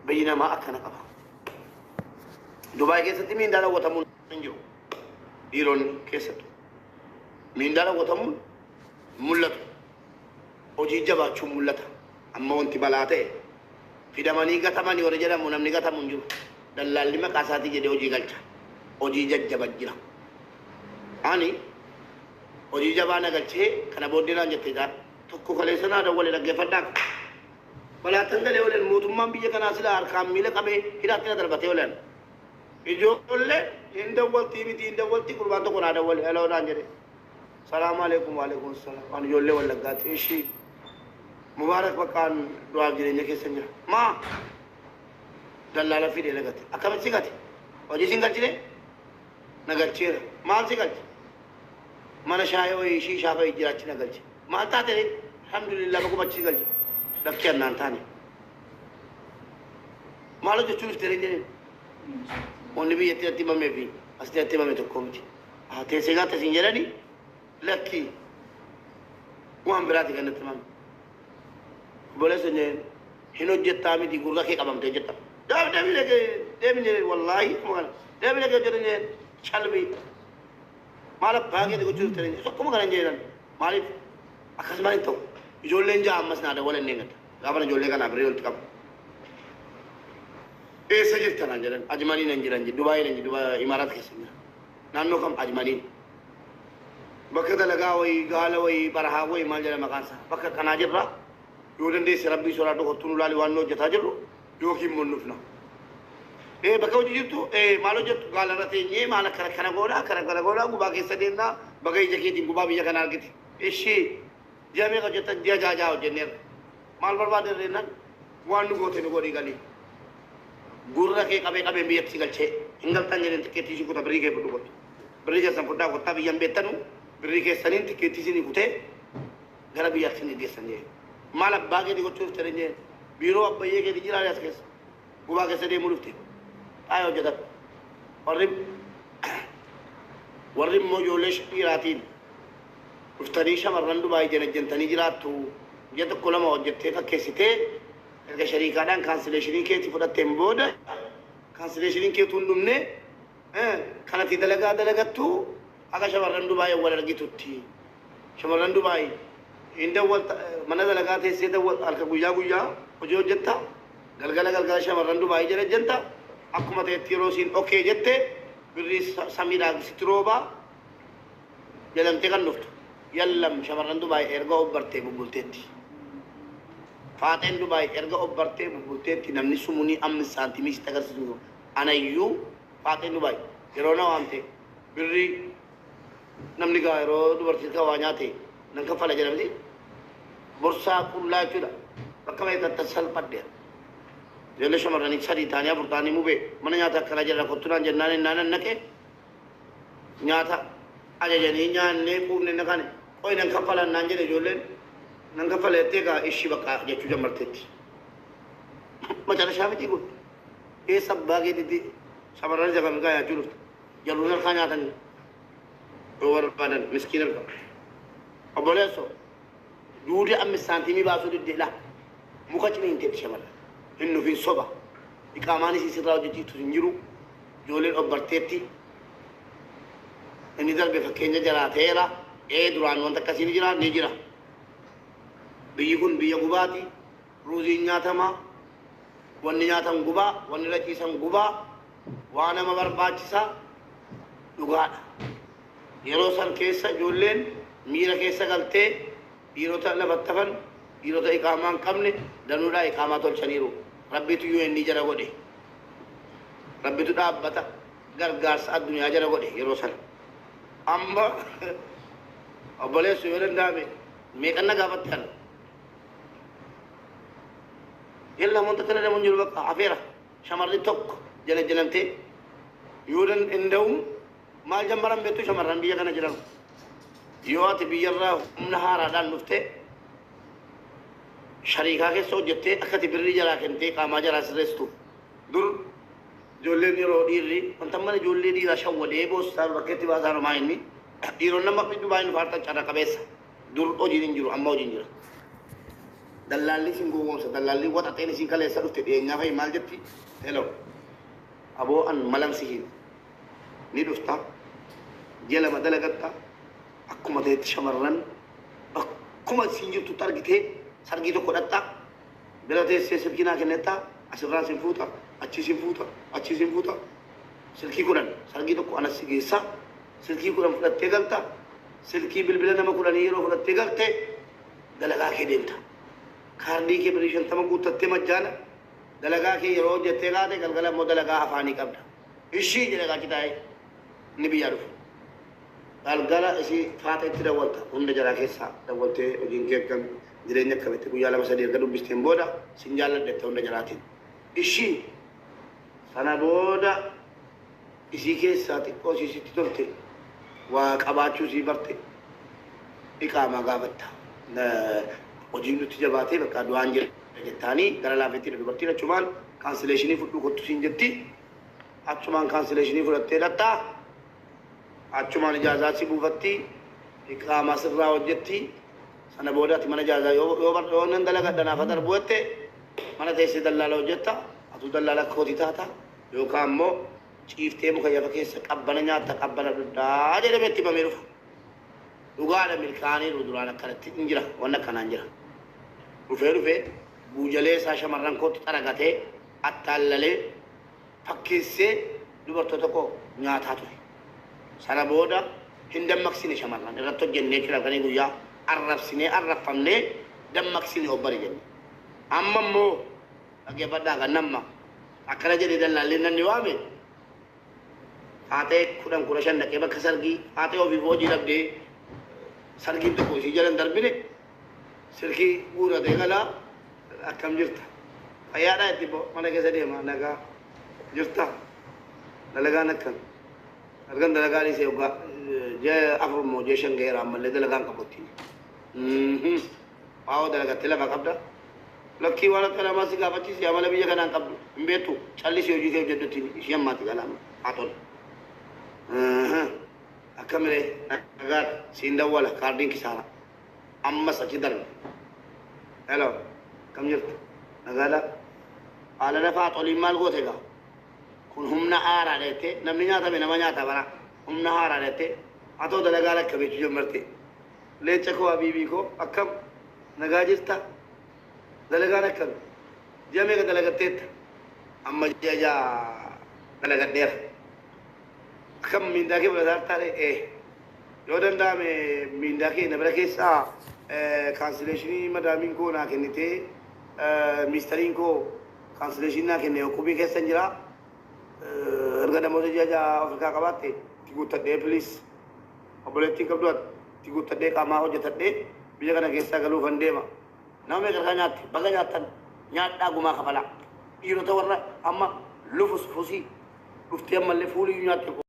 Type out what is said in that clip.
Biyyi namaa akkana qaba. Dubaay keessatti miindaa dhawwatamuun hin jiru. Dhiironni keessattuu. Miindaa dhawwatamuun mul'atu. Hojii jabaachuun mul'ata. Amma wanti balaa ta'e fidamanii gatamanii warri jedhamu namni gatamu hin jiru. Dallaalli maqaa isaatii jedhee hojii galcha. Hojii jajjaba jira. Ani hojii jabaa na galchee kana booddee naan jette jaa tokko kaleessa naa dawwale dhaggeeffadhaa. Balaattan galee oolan mootummaan biyya kanaa silaa harkaan miila qabee hidhaatti na darbatee oolan. Ijoollee hin dawwaltii miti hin dawwaltii gurbaan tokko naa dawwale heloo naan jedhe. Salaamu alaikum wa alaikum salaam. Ani ijoollee Wallaggaati. Ishii Mubaarak baqqaan du'aaf jireenya keessa jira. Maa dallaala fidee na gate. Akkamitti si gate? Hojii sin galchine? Na galcheera. Maal si galche? Mana shaayii wayii shiishaa fa'i jiraachi na galche. Maal taate ree? Alhamdulillah baguma achi si galche. Lakkii annaan taane. Maal hojjechuu dhufte ree jedheen? Wanni biyyatti natti himamee fi asitti natti himame tokko miti. Haa teessee nyaatta siin jedhani lakkii waan biraati kan natti himame. Obboleessa jedheen hin hojjettaa miti gurra kee qabamtee hojjetta. Deemi dhaqee deemi jedheen wallaahi akkuma kana deemi dhaqee hojjetan jedheen calbii. Maal abbaa keeti gochuu dhufte ree tokkuma kana hin jedhan maaliif akkasumaan hin ta'u. Ijoolleen ja'a ammas naa dawwalan ni eeggata. Gaafa ijoollee kanaa birrii walitti qabu. Eessa jirta naan jedhan Ajmanii nan jiran jedhe Dubaayii nan jedhe Imaaraat keessa jira. Naannoo kam Ajmaniin. Bakka dalagaa wayii gaala wayii barahaa wayii maal jedha maqaan isaa bakka kanaa jirra. Yoo dandeesse rabbii soraadhu kottuu nu laali waan nu hojjetaa jirru yookiin immoo nufna. Ee bakka hojii jirtu ee maal hojjettu gaala irra teenyee maal akkana kana goona akkana kana goona gubaa keessa deemna baga ija keetiin gubaa biyya kana argite. Ishii ji'a meeqa hojjettan ji'a ja'a ja'a hojjenneerra. Maal barbaadde jennaan waan nu goote nu godhii galii. Gurra kee qabee qabeen biyyatti si galchee hin galtan jedheen tikkeettii si kuta birrii kee fudhu kottu. Birrii keessan fudhaa kottaa biyyan beektanu birrii keessaniin tikkeettii isinii kutee gara biyyaatti isin geggeessan jedheen. Maal abbaa keetii gochuu dhufte jedheen biiroo abbayyee keetii jiraa as keessa gubaa keessa deemuu dhufte. Xaayee hojjetadhu. Warri immoo ijoollee dhiiraatiin dhuftanii shamarran Dubaay janajjantanii jiraattu ji'a tokko lama hojjettee fakkeessitee erga shariikaadhaan kaansileeshinii keetii fudhatteen booda kaansileeshiniin keetuu hin dhumne kanati dalagaa dalagattu akka shamarran Dubaay wal argitutti. Shamarran Dubaay hin dawwalta mana dalagaa teessee dawwal halkan guyyaa guyyaa hojii hojjetta galgala galgala shamarran Dubaay janajjanta akkuma ta'etti yeroo isiin okee jette birrii samiidhaa sitti roobaa jedhamtee kan dhuftu. Yallam shamarran Dubaay erga obbartee bubbulteetti. Faaxeen Dubaay erga obbartee bubbulteetti namni sumunii 5 saantimii sitti agarsiisu anayyuu faaxeen Dubaay yeroo na waamte birrii namni gaa yeroo dubartii kan waa nyaate nan kaffala jedhamti borsaa qullaa jechuudha bakka meeqatti salphadhe. Ijoollee shamarranii 3 ta'anii 4 ta'anii mubee mana nyaata akkana jedha kottu naan jennaan innaan naqe nyaata ajajanii nyaannee quufne na kane qoy nan kaffalan naan jedhe ijoolleen nan kaffala jettee gaa ishii bakka jechuu jammarteetti. Macarashaa miti kun eessa abbaa keetitti shamarran isa kam gaa nyaachuu dhufte jarruun harkaa nyaatanii yoo barbaadan miskiin harka. Obboleessoo duude 5 saantimii baasuu didde laa muka ciniinteetti shamarran hin dhufin soba iqaamaanis isirraa hojjechiiftu hin jiru ijoolleen obbarteetti. Inni darbe fakkeenya jalaa ta'eera. Ee duraan wanta akkasii ni jira ni jira. Biyyi kun biyya gubaati. Ruuziin nyaatama. Wanni nyaatan gubaa, wanni irra ciisan gubaa. Waa nama barbaachisa. Dhugaadha. Yeroo san keessa ijoolleen miira keessa galtee dhiirota lafatti hafan, dhiirota iqaamaa hin qabne danuudhaa iqaamaa tolchaniiru. Rabbiitu UN jara godhe. Rabbitu dhaabbata gargaarsa addunyaa jala godhe yeroo sana. Amma obboleessu yoo danda'ame meeqan na gaafatte ana. Yalla wanta kana namoonni jiru bakka afeera shamarri tokko jala jalamtee yoo danda'u maal jammaran beektu shamarran biyya kana jiran. Yoo ati biyyarraa humna haaraadhaan dhuftee shariikaa keessa hojjettee akka ati birrii jalaa kentee qaamaa jalaa sirreessitu dur ijoolleen yeroo dhiirri wanta mana ijoollee dhiiraa shawwadee boossaa bakkeetti baasaa romaa inni dhiironni amma Dubaay nu faartan carra qabeessa dur hojiin hin jiru amma hojiin jira. Dallaalli isin gowwoomsa. Dallaalli waxaxeen isin kaleessa dhufte dhiyeenyaa fa'i maal jetti? Hello. Aboo an malan si hima. Ni dhufta. Ji'a 2 dalagatta. Akkuma ta'etti shamarran bakkuma isiin jirtutti argitee sargii tokko dhaqxa. Bira teessee silkii naa kennetta. Asirraa sin fuuta. Achii sin fuuta. Achii sin fuuta. Silkii 10 sargii tokko anas si geessa. Silkii 10 fudhattee galta. Silkii bilbila nama kudhanii yeroo fudhattee galte dalagaa kee deemta. Kaardii kee birrii 50 guuttattee majjaana dalagaa kee yeroo hojjettee kaate galgala immoo dalagaa afaanii qabda. Ishii jedhe achi taa'ee inni biyyaa dhufu. Galgala isii faaxa itti dawwalta. Hunda jaraa keessaa dawwaltee hojiin kee akkam jireenya akkamitti guyyaa 2 3 erga dubbisteen booda sin jaalladha jette hunda jaraatiin. Ishii sana booda isii keessaa xiqqoo isii sitti tolte waa qabaachuu isii barte iqaamaa gaafatta. Hojiin nutti jabaatee bakka du'aan jira jettaanii gara laafettiidha dubartiin achumaan kaansileeshinii fudhuu kottu siin jetti. Achumaan kaansileeshinii fudhattee dhaqxa. Achumaan ijaazaa si buufatti. Iqaamaa sirraa hojjetti. Sana booda ati mana ijaazaa yoo yoo bar yoo nan dalagadha naaf haa darbu jette mana teessee dallaala hojjetta. Atuu dallaala akka kootii taata. Yookaan immoo ciiftee muka yafa keessa qabbana nyaatta qabbana dhuddaa jedhamee itti himamee dhufa. Dhugaadha milkaa'aniiru duraan akkanatti hin jira wanni akkanaa hin jira. Dhufee dhufee buujalee isaa shamarran kootti xaragatee attaallalee fakkeessee dubartoota koo nyaataa ture. Sana booda hin dammaqsine shamarran irratti hojjennee jechuudha halkanii guyyaa arrabsinee arrabfamnee dammaqsine obbari jenne. Amma immoo dhaggeeffadhaa kan namma akkana jedhee dallaalleen nanni waame faaxee 10 15 dhaqee bakka sargii faaxee ofiif hojii dhabdee sargiin tokko isii jala hin darbine silkii guuratee galaa akkam jirta fayyaadhaa itti bo mana keessa deema nagaa jirta dalagaan akkam ergan dalagaa dhiisee waggaa ji'a 4 moo ji'a 5 ga'eera ammallee dalagaan qabu ittiin waa'oo dalagattee lafa qabda lakkii waan akka namaa si gaafachiisi amala biyya kanaan qabdu hin beektu callisii hojii kee hojjedhu ittiin ishii ammaati galaama haa tolu akkamiree nagaadha siin dawwala kaardiin kisaara ammas achi darbe hello akkam jirtu nagaadha haala lafaa xoliin maal goote egaa kun humna haaraadha jettee namni nyaatame nama nyaata bara humna haaraadha jettee atoo dalagaa lakkabeechuu jammarte leenca koo habiibii koo akkam nagaa jirta dalagaan akkam ji'a meeqa dalagatteetta amma ji'a 6 dalagadheera akkam miindaa kee fudhataa jirtaa ree ee Yoo danda'ame miindaa kee na bira keessaa kaansileeshinii madaamiin koo naa kennitee miistariin koo kaansileeshinii naa kenne qubii keessan jira. Erga namoota ji'a 6 Afrikaa qabaatte itti guuttadhee please obboleettiin qabdu ati itti guuttadhee qaamaa hojjetadhee biyya kana keessaa galuufan deema. Nama meeqa harkaa nyaatte baga nyaattan nyaadhaa gumaa kafalaa. Dhiirota warra amma lufus fusii dhuftee ammallee fuuliyyuu nyaatte.